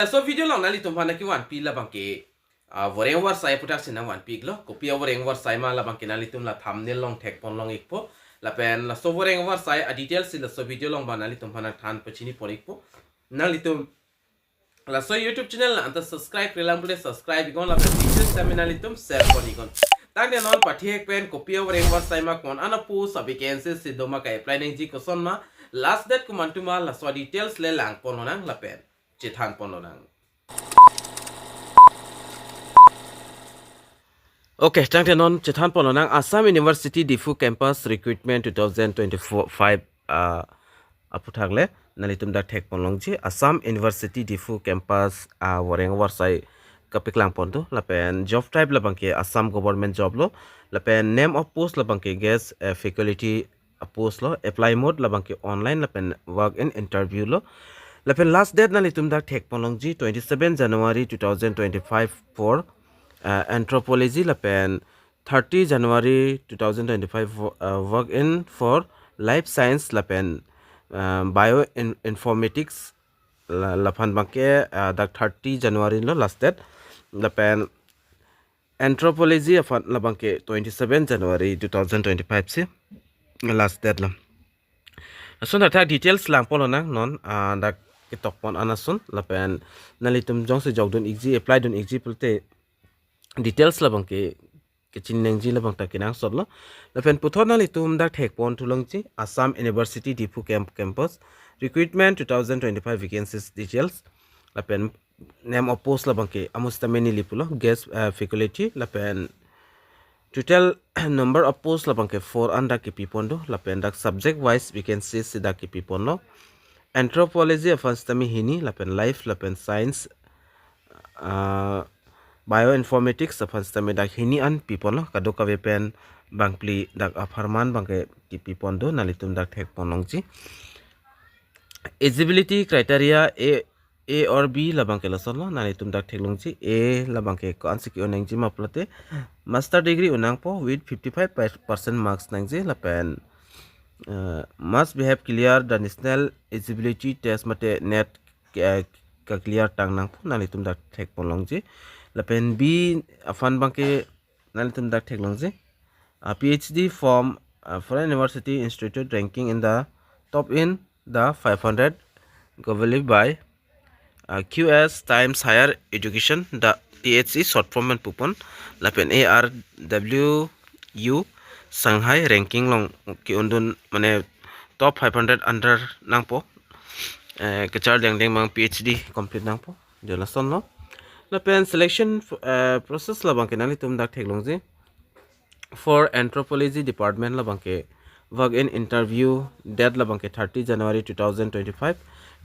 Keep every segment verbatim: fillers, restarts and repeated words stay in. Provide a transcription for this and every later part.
Laso video along nanglitum aphan nangkevanpi labangke, ah, voreng varsai aputhak si nangvanpi iklo. Kopi avoreng varsai ma labangke nanglitum la thumbnail along thekpon long ikpo. Lapen laso voreng varsai a-details si laso video along ba nanglitum aphan nangthan pachini pon ikpo. Nanglitum laso YouTube channel la anta subscribe-re lang pulote subscribe iknon lapen video sitame nanglitum share pon iknon. Tangte non pathek pen kopi avoreng varsai ma, ko-an a-post, a-vacancy si doma, ka-apply nangji koson ma, last date komantu ma, laso details le langpon lonang lapen chethanpon lonang. Okay, tangte non chethanpon lonang Assam University Diphu Campus Recruitment two thousand twenty-five, ah, aputhak le nanglitum dak thekpon longji. Assam University Diphu Campus, ah, voreng varsai kapeklangpon do, lapen job type labangke Assam government job lo, lapen name of post labangke guest, eh, faculty a-post lo, apply mode labangke online lapen walk-in interview lo. Lapen last date nanglitum dak thekpon longji twenty-seven January two thousand twenty-five for, uh, anthropology, lapen thirty January two thousand twenty-five for, uh, walk-in for life science lapen, uh, bio in-, informatics la-, laphan abangke, uh, dak thirty January lo last date. Lapen anthropology aphan labangke twenty-seven January two thousand twenty-five si last date lo. Lason athak details langpon lonang non, ah, dak ketokpon an ason, lapen nanglitum jongsi jokdun ikji, apply dun ikji pulote details labangke kechini nangji labang ta kenangsot lo. Lapen puthot nanglitum dak thekpon thu longji Assam University Diphu Camp Campus Recruitment two thousand twenty-five vacancies details. Lapen name of post labangke amo sitame neli pulo, guest, uh, faculty, lapen total number of post labangke four an dak kepipon do, lapen dak subject wise vacancies si dak kepipon lo. Anthropology aphan sitame hini, lapen life lapen science, uh, bioinformatics aphan sitame dak hini an pipon lo, kadokave pen bangphli dak apharman abangke kepipon do, nanglitum dak thekpon longji. Eligibility criteria A, A or B labangke lason lo, nanglitum dak theklongji. A labangke ko-ansi ke-o nangji ma pulote master degree unangpo with fifty-five percent marks nangji lapen, uh, must be have clear the national eligibility test mate NET ke, eh, ke-clear tang nangpo, nanglitum dak thekpon longji. Lapen B aphan abangke nanglitum dak theklongji. Uh, PhD from, uh, foreign university institute ranking in the top in the five hundred globally by, uh, Q S Times Higher Education, the T H E short form pen pupon, lapen A R W U Shanghai ranking along ke-undun mane top five hundred under nangpo, eh, kachar dengdeng abang PhD complete nangpo, jo lason lo. Lapen selection, eh, process labangke nanglitum dak theklongji. For anthropology department labangke walk-in interview date labangke thirty January two thousand twenty-five,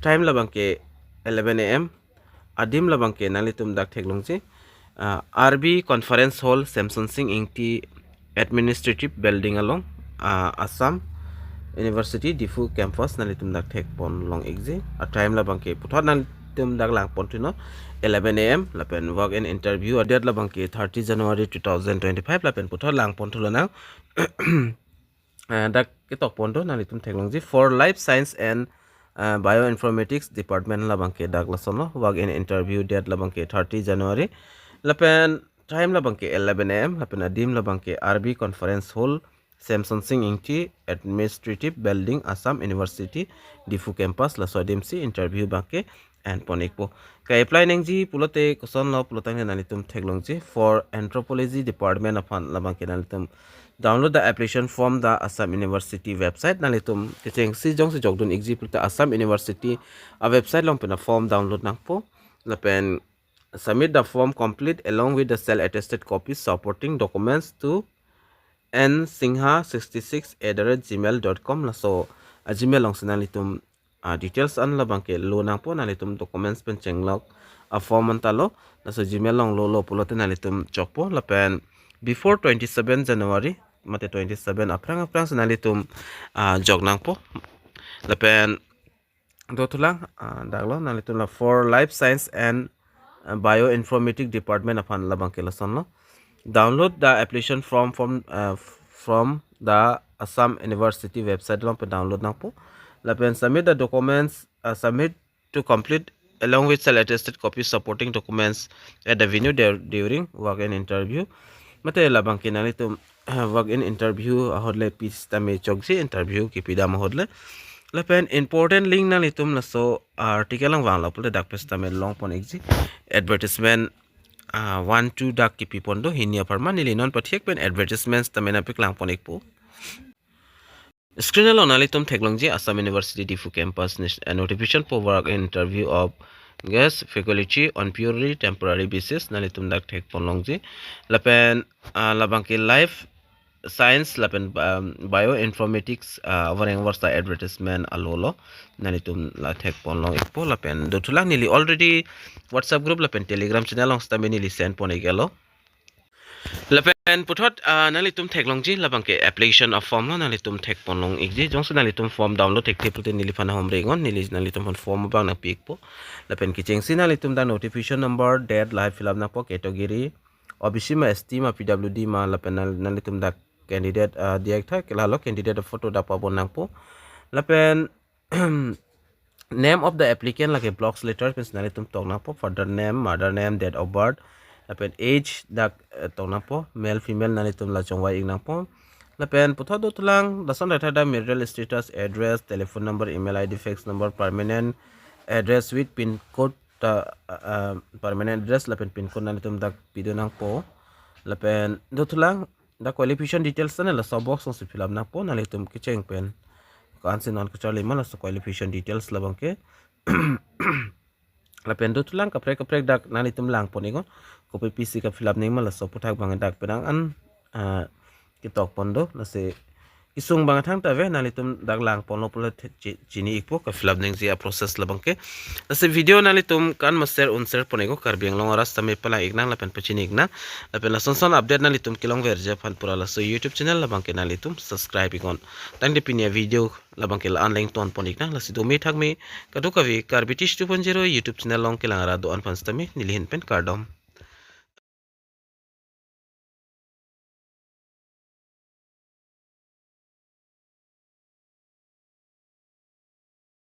time labangke eleven A M, adim labangke nanglitum dak theklongji, ah, R B Conference Hall, Semsonsing Ingti Administrative Building along, ah, Assam University Diphu Campus, nanglitum dak thekpon long ikji. A-time labangke puthot nanglitum dak langpon thunon eleven A M, lapen walk-in interview a-date labangke thirty January two thousand twenty-five, lapen puthot langpon thu lonang. Eh, dak ketokpon do, nanglitum theklongji. For life science and, uh, bioinformatics department labangke dak lason lo, walk-in interview date labangke thirty January, lapen time labangke eleven A M, lapen adim labangke R B Conference Hall, Semsonsing Ingti Administrative Building, Assam University Diphu Campus, laso adim si interview abangke enpon ikpo. Ke-apply nangji pulote koson lo pulo tangte nanglitum theklongji. For anthropology department aphan labangke nanglitum download the application form the Assam University website. Nanglitum kechengsi jongsi jokdun ikji pulote Assam University a-website along pen a-form download nangpo. Lapen submit the form complete along with the self attested copies supporting documents to N Singha sixty-six at the rate gmail dot com, laso a-Gmail alongsi nanglitum, ah, details an labangke lo nangpo, nanglitum documents pen chenglok a-form anta lo, laso Gmail along lo lo pulote nanglitum chokpo, lapen before twenty-seven January mate twenty-seven aphrang aphrangsi nanglitum, ah, jok nangpo. Lapen do thulang, ah, dak lo, nanglitum la for life science and, ah, bioinformatics department aphan labangke lason lo. Download the application form from, ah, from the Assam University website along pen download nangpo. Lapen submit the documents, ah, submit to complete along with self attested copy supporting documents at the venue there during walk-in interview. Mate labangke nanglitum walk-in interview ahut le pi sitame chokji, interview kipidam ahut le. Lapen important link nanglitum laso article along vanglo pulote dak pen sitame longpon ikji. Advertisement ah, one two dak kipipon do, hini apharman neli non pathek pen advertisements tame nangpaklangpon ikpo. Screen along nanglitum theklongji Assam University Diphu campus nis-, eh, notification for work interview of guest faculty on purely temporary basis, nanglitum dak thekponlongji. Lapen ah, labangke life science lapen um, bioinformatics ah, avareng avarsa advertisement alolo, nanglitum la thekponlong ikpo. Lapen dothulang neli already WhatsApp group lapen Telegram channel along sitame neli send pon iklo. Lapen puthot ah, nanglitum theklongji labangke application of form lo, nanglitum thekponlong ikji. Jongsi nanglitum form download thekthe pulote neliphan ahom ringon, neli nanglitum aphan form abang nangpi ikpo. Lapen kechengsi nanglitum dak notification number, date, lahai fill up nangpo, category, O B C ma, S T ma, P W D ma, lapen nang-, nanglitum dak candidate ah, diak tha, ke lahelo candidate photo dak pabon nangpo. Lapen name of the applicant lake blocks letter pensi nanglitum tok nangpo, father name, mother name, date of birth, lapen age dak eh, tok nangpo, male female nanglitum la chongvai ik nangpo. Lapen puthot dothulang lason dak tha dak marital status, address, telephone number, email I D, fax number, permanent address with pin code ta ah, ah, permanent address lapen pin code nanglitum dak pido nangpo. Lapen dothulang dak qualification details tane laso box alongsi fill up nangpo, nanglitum kecheng pen ko-ansi non kacharli ma laso qualification details labangke. Lapen dothulang kaprek kaprek dak nanglitum langpon iknon, kopi pisi ka fill up nangji ma laso aputhak abang dak penang an ah, ketokpon do, lasi kesung abang thangta ave, nanglitum dak langponlo pulote chi-, chini ikpo ka fill up nangji aprocess labangke. Lasi video nanglitum kan ma share un share pon iknon, Karbi Anglong arat sitame palang iknang lapen pachini iknang. Lapen lason son update nanglitum kelongverji aphan pura laso YouTube channel labangke nanglitum subscribe iknon. Tangte pini avideo labangke la-an le ingtonpon iknang, lasi dome thakme kadokave Karbi Tish two point zero YouTube channel along kelang arat do-an aphan sitame neli ahin pen kardom.